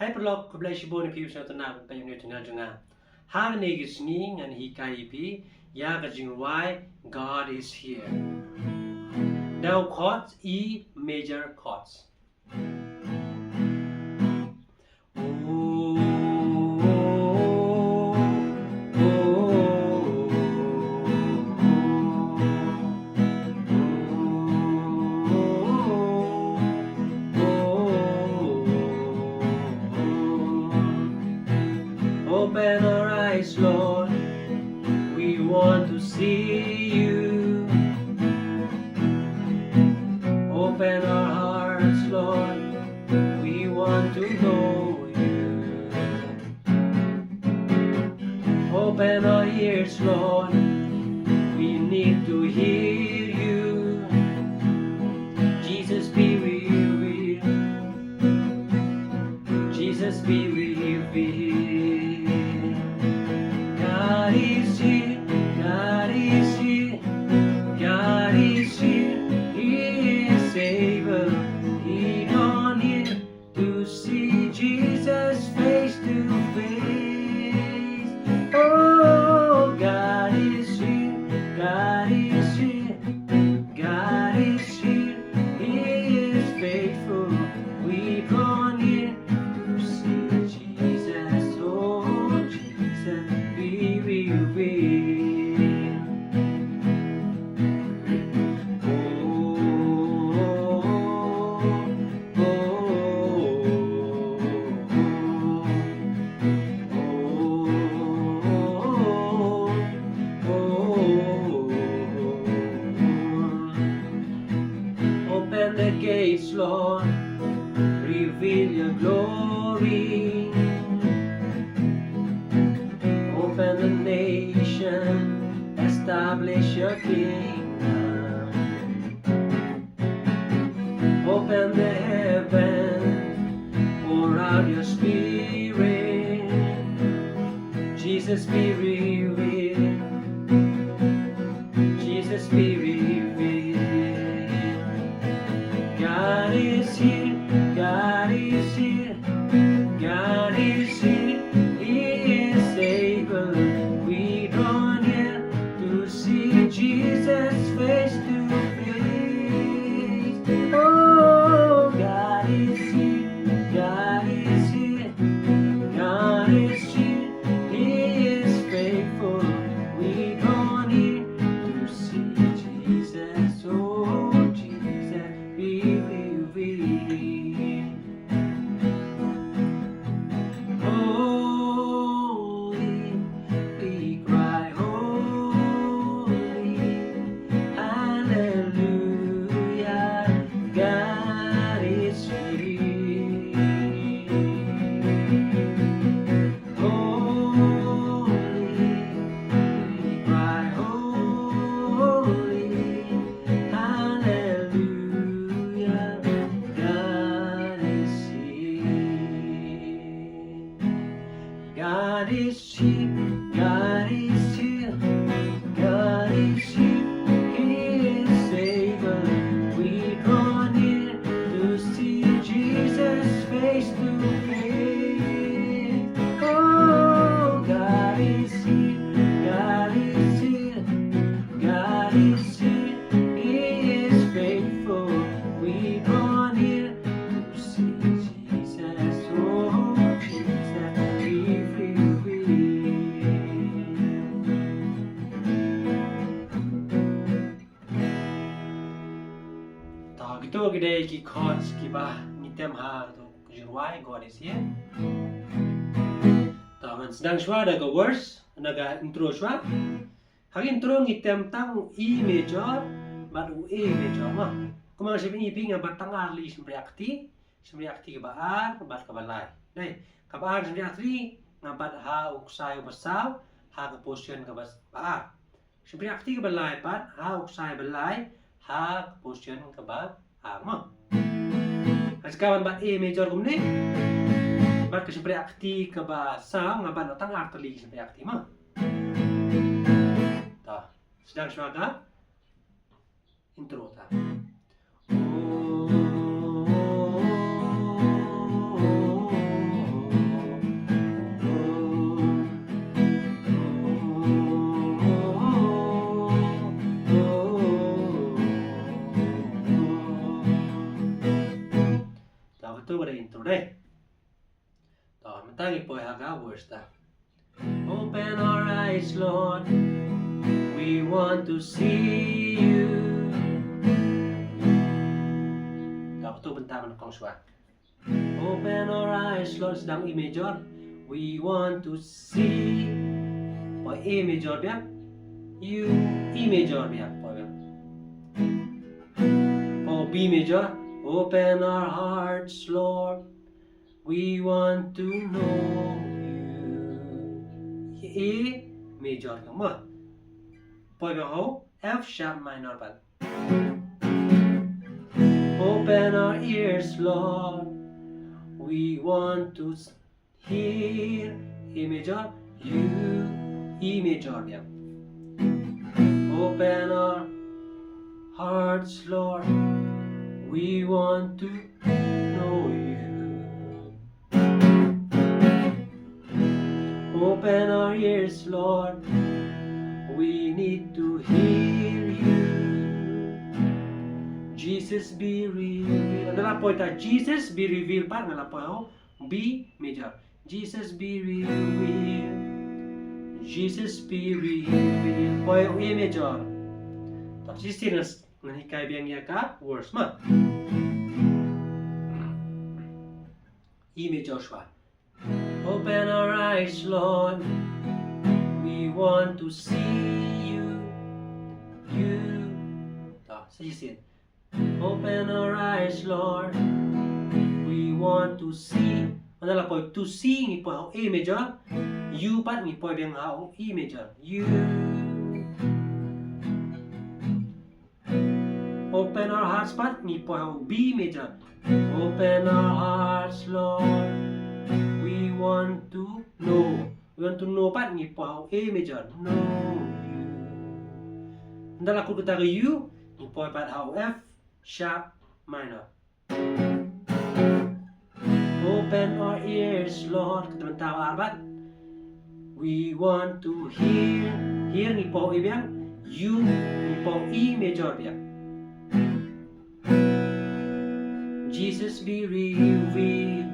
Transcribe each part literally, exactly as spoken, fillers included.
Ai paralok, khublei shibun ïa phi sngewtynnat ban peit ïa une u channel jong nga. Ha kane ka sngi ngan hikai ïa phi ïa ka jingrwai God Is Here. Down chords, E major chords. Open our eyes, Lord. We want to see you. Open our hearts, Lord. We want to know you. Open our ears, Lord. We need to hear you. Jesus, be revealed. Jesus, be revealed. God is here, God is here, God is here. He is able, He draw near to see Jesus face to face. Oh, God is here, God is here, God is here. He is faithful. We draw near to see Jesus. Oh, Jesus, be revealed. Oh, oh, oh, oh. Open the gates, Lord, reveal your glory. Open the nation, establish your kingdom. Open the heavens, pour out your spirit. Jesus, be revealed. Jesus, be revealed. God is here, God is here, God is here. He is able. We draw near to see Jesus face to face. Oh, God is here, God is here, God is here. He is faithful. We draw near to see Jesus. Oh, Jesus, be revealed. Holy, we cry, holy, hallelujah, God is here. Holy, we cry, holy, hallelujah, God is here. God is here, God is here, God is here. He is able. We draw near to see Jesus face to face. Oh, God is here, God is here, God is here. He is faithful. We draw near to see Jesus. Oh, Jesus, be revealed. Ta kito ki dei ki chords kiba ngi tem ha kato ka jingrwai God Is Here. Ta ngan sdang shuwa da ka verse, na ka intro shuwa. Ha ka intro ngi tem tang E major bad u A major, mo. Kumba nga shim i phi nga bat tang ar lei shympriah kti, shympriah kti kaba ar bad kaba lai. Dei, kaba ar shympriah kti nga bat ha u ksai uba saw ha ka position kaba, ba ar. Shympriah kti kaba lai pat ha u ksai ba lai ha ka position kaba ar, mo. Ka jaka ban bat A major kumne, bad ka shympriah kti kaba saw nga bat tang ar tylli shympriah kti, mo. Ta, sdang shuwa ka intro ta. Nei. To, mynta ngi poi ha ka verse ta. Open our eyes, Lord. We want to see you. To, to mynta man kong shwa. Open our eyes, Lord, sdang E major. We want to see. Poi A major biang. You, E major biang. Poi biang. Poi B major. Open our hearts, Lord. We want to know you. A major ka ma. Poi biang ho F sharp minor pat. Open our ears, Lord. We want to s- hear. A major, you, E major biang. Open our hearts, Lord. We want to know you. Open our ears, Lord. We need to hear you. Jesus be revealed. Nga la poi ta Jesus be revealed pat nga la poi ho B major. Jesus be revealed. Jesus be revealed. Poi A major. To shisien ngan hikai biang ïa ka verse ma. E major shwa. Open our eyes, Lord. We want to see you. You. To shisien. Open our eyes, Lord. We want to see. Nga la poi to see ngi poi ha A major. You pat ngi poi biang ha E major. You. Open our hearts pat ngi poi ha B major. Open our hearts, Lord. We want to know. We want to know pat ngi poi ha A major. Know you. Nga la kut kata ka U ngi poi pat ha F sharp minor. Open our ears, Lord. Kata mynta ar pat. We want to hear. Hear ngi poi biang. You ngi poi E major biang. Jesus be revealed.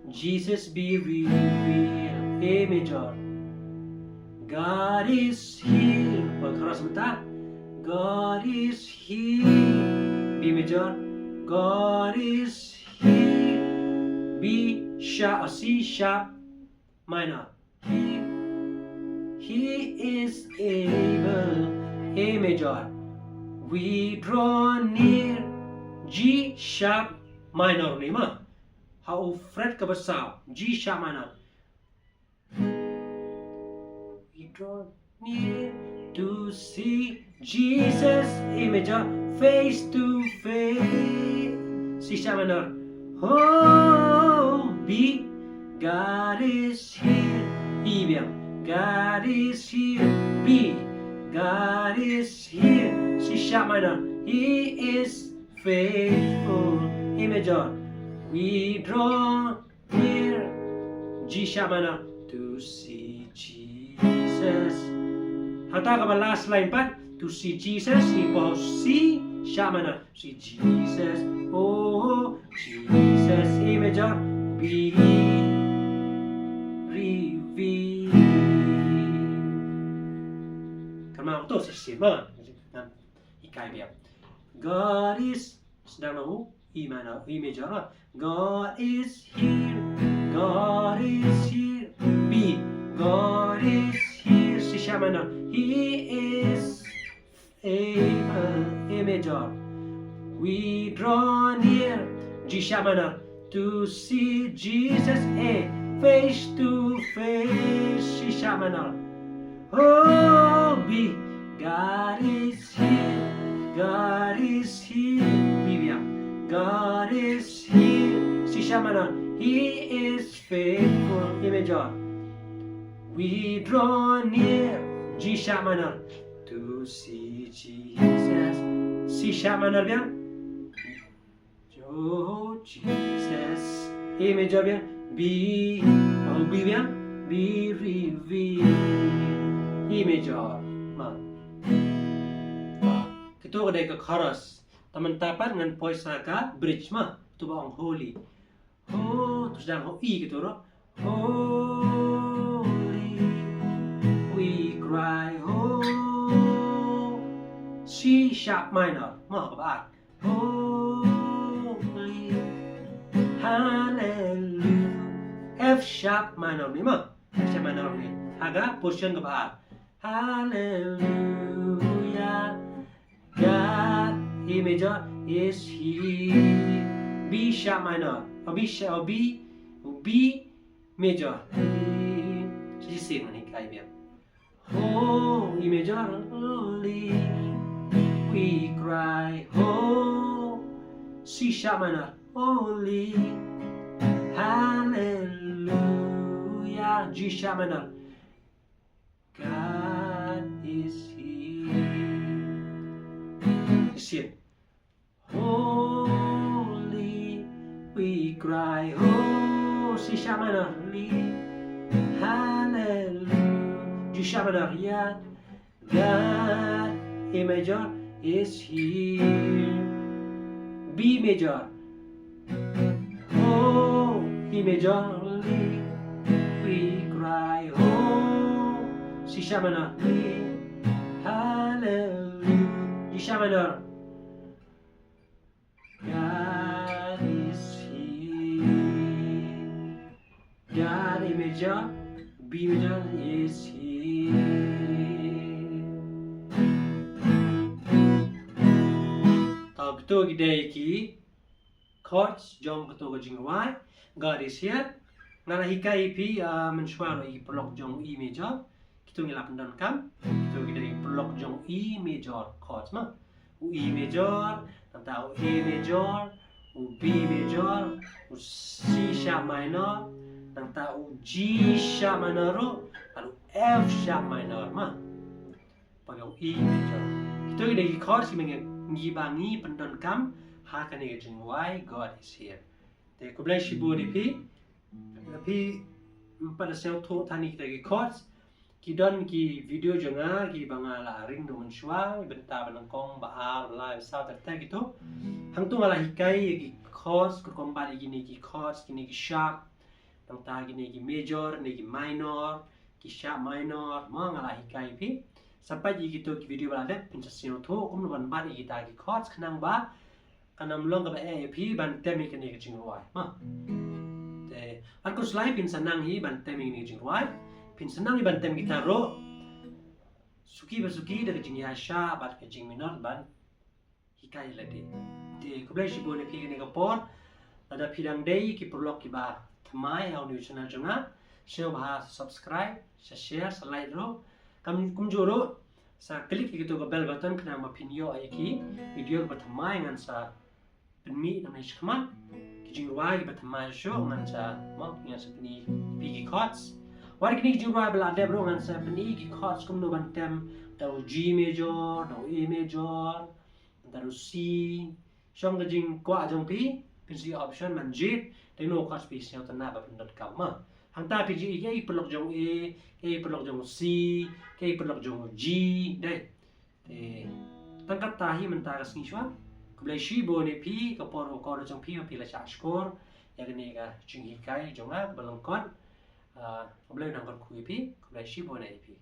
Jesus be revealed. A major. God is here. Poi chorus mynta. God is here. B major. God is here. B sharp, C sharp minor. He, he is able. A major. We draw near. G sharp minor ni ma. Ha u fret kaba saw. G sharp minor. We draw near to see Jesus, A major, face to face. C sharp minor. Oh, B, God is here. E biang. God is here. B, God is here. C sharp minor. He is faithful. A major. We draw near. G sharp minor. To see Jesus. Hata kaba last line pat. To see Jesus. Ngi poi C sharp minor. See Jesus. Oh, Jesus. A major. Be revealed. Kama to shisien ma. Ngan hikai biang. God is, sdang na u, E minor, E major. God is here, God is here. B, God is here, C sharp minor. He is able, A major. We draw near, G sharp minor. To see Jesus, A, face to face, C sharp minor. Oh, B, God is here, God is here, B biang. God is here, C sharp minor. He is faithful, A major. We draw near, G sharp minor. To see Jesus, C sharp minor biang. Oh, Jesus. A major biang. Be, oh, B biang. Be revealed. E major. Ma. Kito ka dei ka chorus. Te mynta pat ngan poi sa ka bridge ma. To ba ong holy. Sdang ha E kito ruh. Holy, we cry, ho. C sharp minor. Mo, kaba ar. Holy, hallelujah. F sharp minor ni mo. F sharp minor ni. Ha ka position kaba ar. Hallelujah. God, E major, is here. B sharp minor. O B sharp, o B, o B major. Shi shi ni kai bia. Ho, E major, holy. We cry, ho. C sharp minor, holy. Hallelujah. G sharp minor. God is here. Listen. Holy, we cry, ho, C sharp minor, holy, hallelujah, G sharp minor, yeah, God, A major, is here, B major, ho, E major, holy, we cry, ho, C sharp minor, holy, hallelujah, G sharp minor. God is here. God, A major, B major is here. Tau kito ki dei ki chords jong kito ka jingrwai God is here. Nga la hikai ïa phi, ah, mynshuwa ruh ïa ki paralok jong u E major. Kito ngi la pyndonkam. Kito ki dei ki paralok jong u E major chords mo. U E major, nangta u A major, u B major, u C sharp minor, nangta u G sharp minor ruh, bad u F sharp minor mo. Bad u E major. Kito ki dei ki chords kiba ngi, kiba ngi pyndonkam ha kane ka jingrwai God is here. Te khublei shibun ïa phi. Phi, mm, pat da sngewthuh than ïa kita ki chords. Ki don ki video jong nga kiba nga la ring duh mynshuwa, bynta ba nyngkong, ba ar, ba lai, ba saw, ter ter kito. Hangto nga la hikai ïa ki chords, ka rukom bat ïa kine ki chords, kine ki sharp, nangta kine ki major, kine ki minor, ki sharp minor, mo, nga la hikai ïa phi. Sa peit ïa kito ki video ba la dep, phin sa sngewthuh kumno ban bat ïa kita ki chords, khnang ba kan ym long kaba eh ïa phi ban tem ïa kane ka jingrwai mo. Te, ar khuslai phin sa nang hi ban tem ïa kane ka jingrwai. Phin sa nang hi ban tem kita ruh. Suki ba suki da ka jingïaishah bad ka jingminot ban hikai ïa lade. Te, khublei shibun ïa phi kane ka por. Lada phi dang dei ki paralok kiba thymmai ha une u channel jong nga, sngewbha sa subscribe, sa share, sa like ruh. Kam, kumjuh ruh, sa click ïa kito ka bell button khnang ba phin ïoh ïa ki video kiba thymmai ngan sa pynmih nangne shakhmat. Ki jingrwai kiba thymmai shuh ngan sa, mo, ngan sa pyni ïa phi ki chords. Wat kine ki jingrwai ba la dep ruh ngan sa pyni ki chords kumno ban tem da u G major, da u A major, da u C. Shong ka jingkwah jong phi, phin sa ïoh option ban jied, te no chords phi sngewtynnat ba pyndonkam mo. Hangta phi jied ïa ki paralok jong A, ki paralok jong C, ki paralok jong G, dei. Te tang katta hi mynta ka sngi shuwa. Khublei shibun ïa phi, ka por ka por jong phi, phi la shah shkor ïa kane ka jinghikai jong nga ba lyngkot. Ah, khublei nang kyrkhu ïa phi, khublei shibun ïa phi.